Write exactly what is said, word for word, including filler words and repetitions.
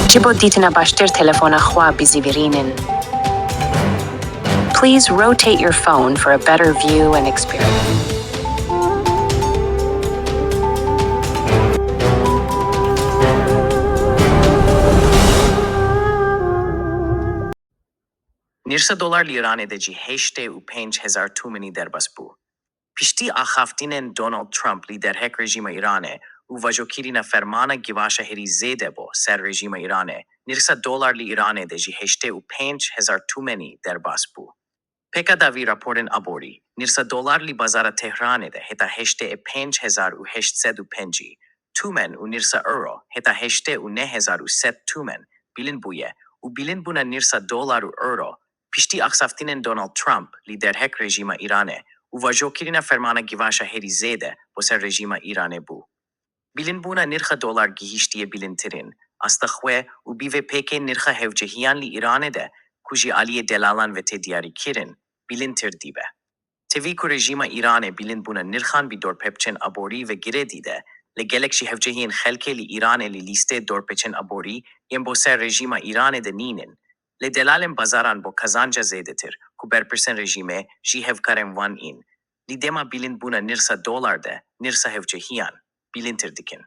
Ji bo dîtina baştir telefona xwe bizîvirînin. Please rotate your phone for a better view and experience. Nirxa dolar li Îranê de jî heştê û pênc hezar tûmenî derbas bû. Piştî axaftinên Donald Trump, lîderhek rejîma Îranê, û vajokirina fermana givaşa herî zêde bo ser rejîma Îranê, nirxa dolar li Îranê de jî heştê û pênc hezar tûmenî derbas bû. Pêka dawî raporên aborî, nirxa dolar li bazara Tehranê de heta heştê û pênc hezar û heşt sed û pêncî tûmen û nirxa euro heta heştê û neh hezar û sed tûmen bilind bûye û bilindbûna nirxa dolar û euro piştî axaftinên Donald Trump, lîderhek rejîma Îranê, û vajokirina fermana givaşa herî zêde bo ser rejîma Îranê bû. Bilindbûna nirxa dolar gihîştiye bilindtirîn asta xwe û bi vê pêkê nirxa hevcehiyan li Îranê de ku ji aliyê delalan ve tê diyarîkirin, bilindtir dibe. Tevî ku rejîma Îranê bilindbûna nirxan bi dorpêçên aborî ve girê dîde, lê gelek ji hevcehiyên xelkê li Îranê li lîstê dorpêçên aborî yên bo ser rejîma Îranê de nînin. Lê delalên bazaran bo kazanca zêdetir ku berpirsên rejîmê jî hevkarên wan în, li dema bilindbûna nirxa dolar de nirxa hevcehiyan bilindtir dikin.